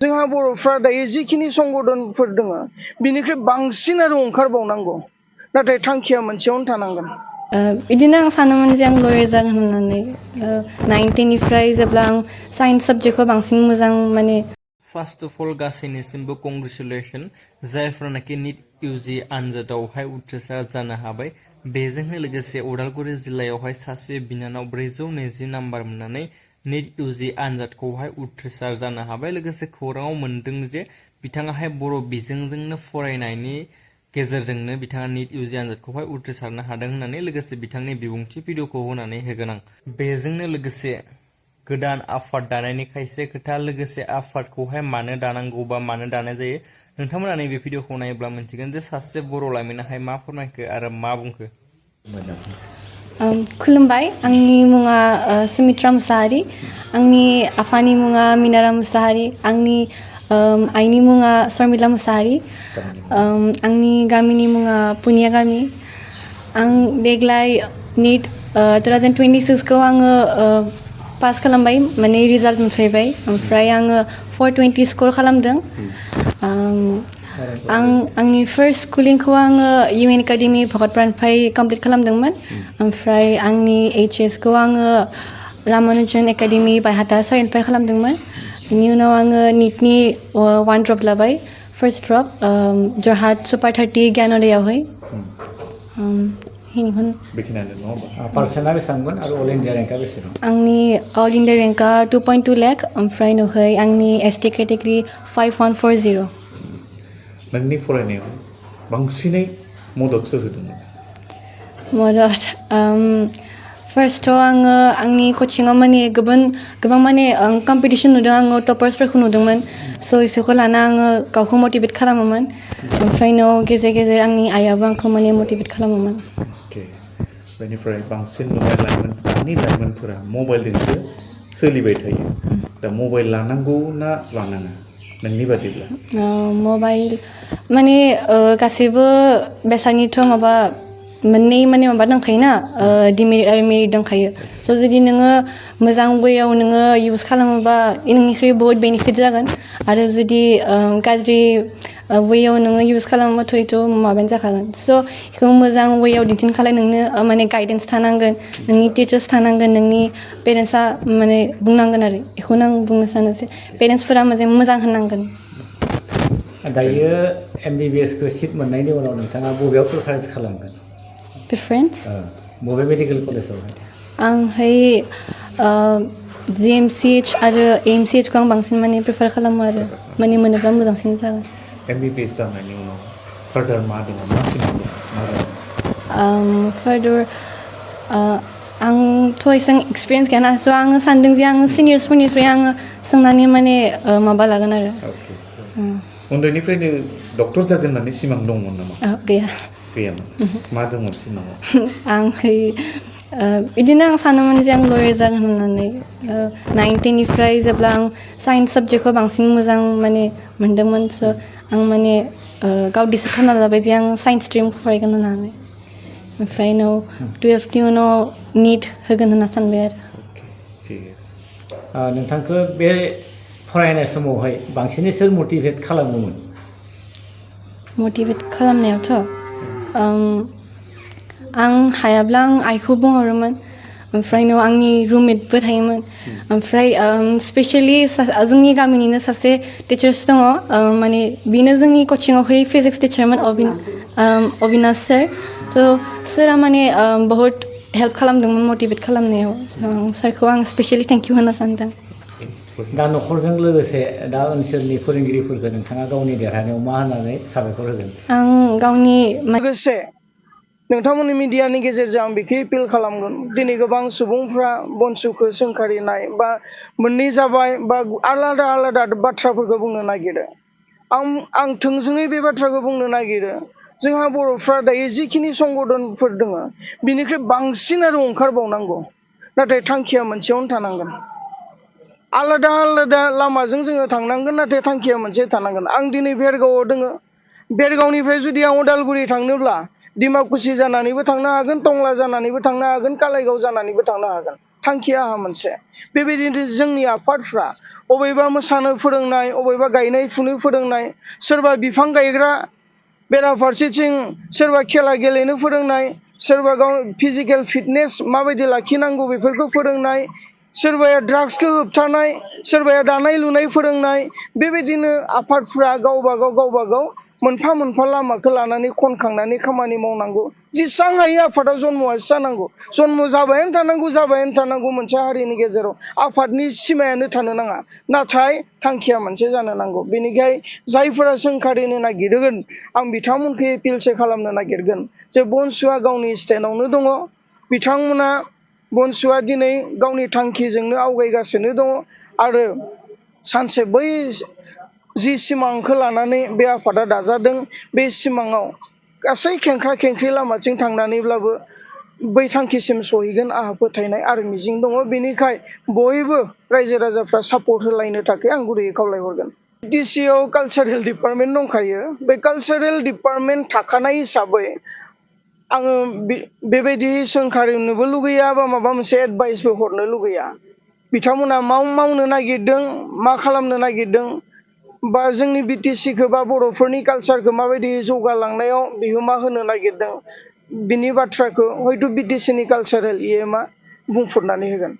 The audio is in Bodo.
जोंहा बर'फ्रा दायो जिखिनि संगठनफोर दङ बिनिख्रुइ बांसिन आरो ओंखारबावनांगौ नाथाय थांखिया मोनसेयावनो थानांगोन बिदिनो आं सानोमोन जे आं लयार जागोन होननानै 19निफ्राय जेब्ला आं साइन्स साबजेक्टखौ बांसिन मोजां माने फार्स्ट अफ अल गासैनिसिमबो कंग्रेचुलेसन जायफोरानाखि निट इउजि आनजादावहाय उथ्रिसार जानो हाबाय बेजोंनो लोगोसे उदालगुरि जिल्लायावहाय सासे बिनानाव 420 नाम्बार मोननानै निट इउजि आनजादखौहाय उथ्रिसार जानो हाबाय लोगोसे खौराङाव मोनदों जे बिथाङाहाय बर' बिजोंजोंनो फरायनायनि गेजेरजोंनो बिथाङा निट इउजि आनजादखौहाय उथ्रिसारनो हादों होननानै लोगोसे बिथांनि बिबुंथि भिडिअखौ होनानै होगोन आं बेजोंनो लोगोसे गोदान आफाद दानायनि खायसे खोथा लोगोसे आफादखौहाय मानो दानांगौ बा मानो दानाय जायो नोंथांमोना नैबे भिडिअखौ नायोब्ला मिन्थिगोन जे सासे बर' लाइमोनाहाय मा फोरमायखो आरो मा बुंखो खुलुमबाय आंनि मुङा सुमित्रा मुसाहारि आंनि आफानि मुङा मिनारा मुसाहारि आंनि आइनि मुङा शर्मिला मुसाहारि आंनि गामिनि मुङा पुनिया गामि आं देग्लाय निट 2026 खौ आङो पास खालामबाय माने रिजाल्ट मोनफैबाय ओमफ्राय आङो 420 स्कर खालामदों आंनि फार्स्ट स्कुलिंखौ आङो इउएन एकाडेमि भगतपारानिफ्राय कमप्लिट खालामदोंमोन ओमफ्राय आंनि एचएस खौ आङो रामानुजन एकाडेमि बायहाटा साइनिफ्राय खालामदोंमोन बेनि उनाव आङो निटनि 1 ड्रप लाबाय फार्स्ट ड्रप जरहाट सुपार 30 ज्ञानोदयावहाय पार्सेन्टआ बेसेबांमोन आरो अल इन्डिया रेंकआ बेसेबां आंनि अल इन्डिया रेंकआ 2.2 लाख ओमफ्राय नोहै आंनि एसटि केटेगरि 5140 नोंनि फरायनायाव बांसिनै मददसो होदोंमोन मदद फार्स्टआव आङो आंनि कचिङाव माने गोबां माने कम्पिटिसन नुदों आङो टपार्सफोरखौ नुदोंमोन स' इसोरखौ लाना आङो गावखौ मटिभेट खालामोमोन ओमफ्राय उनाव गेजेर गेजेर आंनि आइयाबो आंखौ माने मटिभेट खालामोमोन बेनिफ्राय बांसिन दानि लाइमोनफोरा मबाइलजोंसो सोलिबाय थायो दा मबाइल लानांगौ ना लानाङा नोंनि बादिब्ला मबाइल माने गासैबो बेसादनिथ' माबा मोननै माने माबा दंखायोना डिमेरिट आरो मेरिट दंखायो स' जुदि नोङो मोजां वेयाव नोङो इउज खालामोबा नोंनिख्रुइ बहुत बेनिफिट जागोन आरो जुदि गाज्रि वेयाव नोङो इउज खालामोबाथ' एथ' माबायानो जाखागोन स' बेखौ मोजां वेयाव दिन्थिनो नोंनो माने गाइडेन्स थानांगोन नोंनि टिचार्स थानांगोन नोंनि पेरेन्टसा माने बुंनांगोन आरो बेखौनो आं बुंनो सानो जे पेरेन्टसफोरा मोजां होनांगोन दायो MBBS खौ सिट मोननायनि उनाव नोंथाङा बबेयाव प्रिफारेन्स खालामगोन प्रिफारेन्स बबे मेडिकेल कलेजावहाय आंहाय GMCH आरो AMCH खौ आं बांसिन माने प्रिफार खालामो आरो माने मोनोब्ला मोजांसिन जागोन MBBS जानायनि उनाव फार्दार मा दङ मा सिमां दङ मा जागोन फार्दार आंथ' एसेबां एक्सपिरियेन्स गैयाना स' आङो सानदों जे आङो सिनियर्सफोरनिफ्राय आङो सोंनानै माने माबा लागोन आरो उन्दैनिफ्रायनो डक्टर जागोन होननानै सिमां दंमोन नामा गैयामोन मा दंमोन सिमाङाव आंहाय बिदिनो आं सानोमोन जे आं लयार जागोन होननानै 19निफ्राय जेब्ला आं साइन्स साबजेक्टखौ बांसिन मोजां माने मोनदोंमोन स' आं माने गाव डिसाइड खालामना लाबाय जे आं साइन्स स्ट्रिमखौ फरायगोन होननानै ओमफ्राय उनाव 12नि उनाव निट होगोन होनना सानबाय आरो नोंथांखौ बे फरायनाय समावहाय बांसिनै सोर मटिभेट खालामोमोन मटिभेट खालामनायावथ' आं हायाब्ला आं आइखौ बुंहरोमोन ओमफ्राय उनाव आंनि रुममेटबो थायोमोन ओमफ्राय स्पेसियेलि जोंनि गामिनिनो सासे टिचार्स दङ माने बेनो जोंनि कचिङावहाय फिजिक्स टिचारमोन अबिनाश सार स' सारा माने बहुत हेल्प खालामदोंमोन मटिभेट खालामनायाव सारखौ आं स्पेसियेलि थेंक इउ होननो सानदों दा न'खरजों लोगोसे दा ओनसोलनि फोरोंगिरिफोरखौ नोंथाङा गावनि देरहानायाव मा होननानै साबायखर होगोन आं गावनि लोगोसे नोंथांमोननि मिडियानि गेजेरजों आं बेखौ एपिल खालामगोन दिनै गोबां सुबुंफ्रा बनसुखौ सोंखारिनाय बा मोननै जाबाय बा आलादा आलादा बाथ्राफोरखौ बुंनो नागिरो आं थोंजोङै बे बाथ्राखौ बुंनो नागिरो जोंहा बर'फ्रा दायो जिखिनि संगठनफोर दङ बिनिख्रुइ बांसिन आरो ओंखारबावनांगौ नाथाय थांखिया मोनसेयावनो थानांगोन आलादा आलादा लामाजों जोङो थांनांगोन नाथाय थांखिया मोनसे थानांगोन आं दिनै बेरगावआव दङ बेरगावनिफ्राय जुदि आं उदालगुरि थांनोब्ला डिमाकुसि जानानैबो थांनो हागोन टंला जानानैबो थांनो हागोन कालाइगाव जानानैबो थांनो हागोन थांखिया आंहा मोनसे बेबायदिनो जोंनि आफादफ्रा अबेबा मोसानो फोरोंनाय अबेबा गायनाय फुनो फोरोंनाय सोरबा बिफां गायग्रा बेराफारसेथिं सोरबा खेला गेलेनो फोरोंनाय सोरबा गाव फिजिकेल फिटनेस माबायदि लाखिनांगौ बेफोरखौ फोरोंनाय सोरबाया ड्राग्सखौ होबथानाय सोरबाया दानाय लुनाय फोरोंनाय बेबायदिनो आफादफ्रा गावबा गाव मोनफा मोनफा लामाखौ लानानै खनखांनानै खामानि मावनांगौ जेसां हायो आफादाव जन्मआ जानांगौ जन्म जाबायानो थानांगौ मोनसे हारिनि गेजेराव आफादनि सिमायानो थानो नाङा नाथाय थांखिया मोनसे जानो नांगौ बेनिखाय जायफोरा सोंखारिनो नागिरगोन आं बिथांमोनखौ एपिलसो खालामनो नागिरगोन जे बनसुआ गावनि स्टेन्डआवनो दङ बिथांमोना बनसुआ दिनै गावनि थांखिजोंनो आवगायगासिनो दङ आरो सानसे बै जि सिमांखौ लानानै बे आफादा दाजादों बे सिमाङाव गासै खेंख्रा खेंख्रि लामाथिं थांनानैब्लाबो बै थांखिसिम सहैगोन आंहा फोथायनाय आरो मिजिं दङ बेनिखाय बयबो रायजो राजाफ्रा सापर्ट होलायनो थाखाय आं गुरैयै खावलायहरगोन डिसिआव कालचारेल डिपार्टमेन्ट दंखायो बे कालचारेल डिपार्टमेन्ट थाखानाय हिसाबै आङो बेबायदि सोंखारिनोबो लुगैया बा माबा मोनसे एडभाइसबो हरनो लुगैया बिथांमोना मावनो नागिरदों मा खालामनो नागिरदों बा जोंनि बिटिसिखौ बा बर'फोरनि कालचारखौ माबायदि जौगालांनायाव बिहोमा होनो नागिरदों बिनि बाथ्राखौ हयथ' बिटिसिनि कालचारेल इएमआ बुंफोरनानै होगोन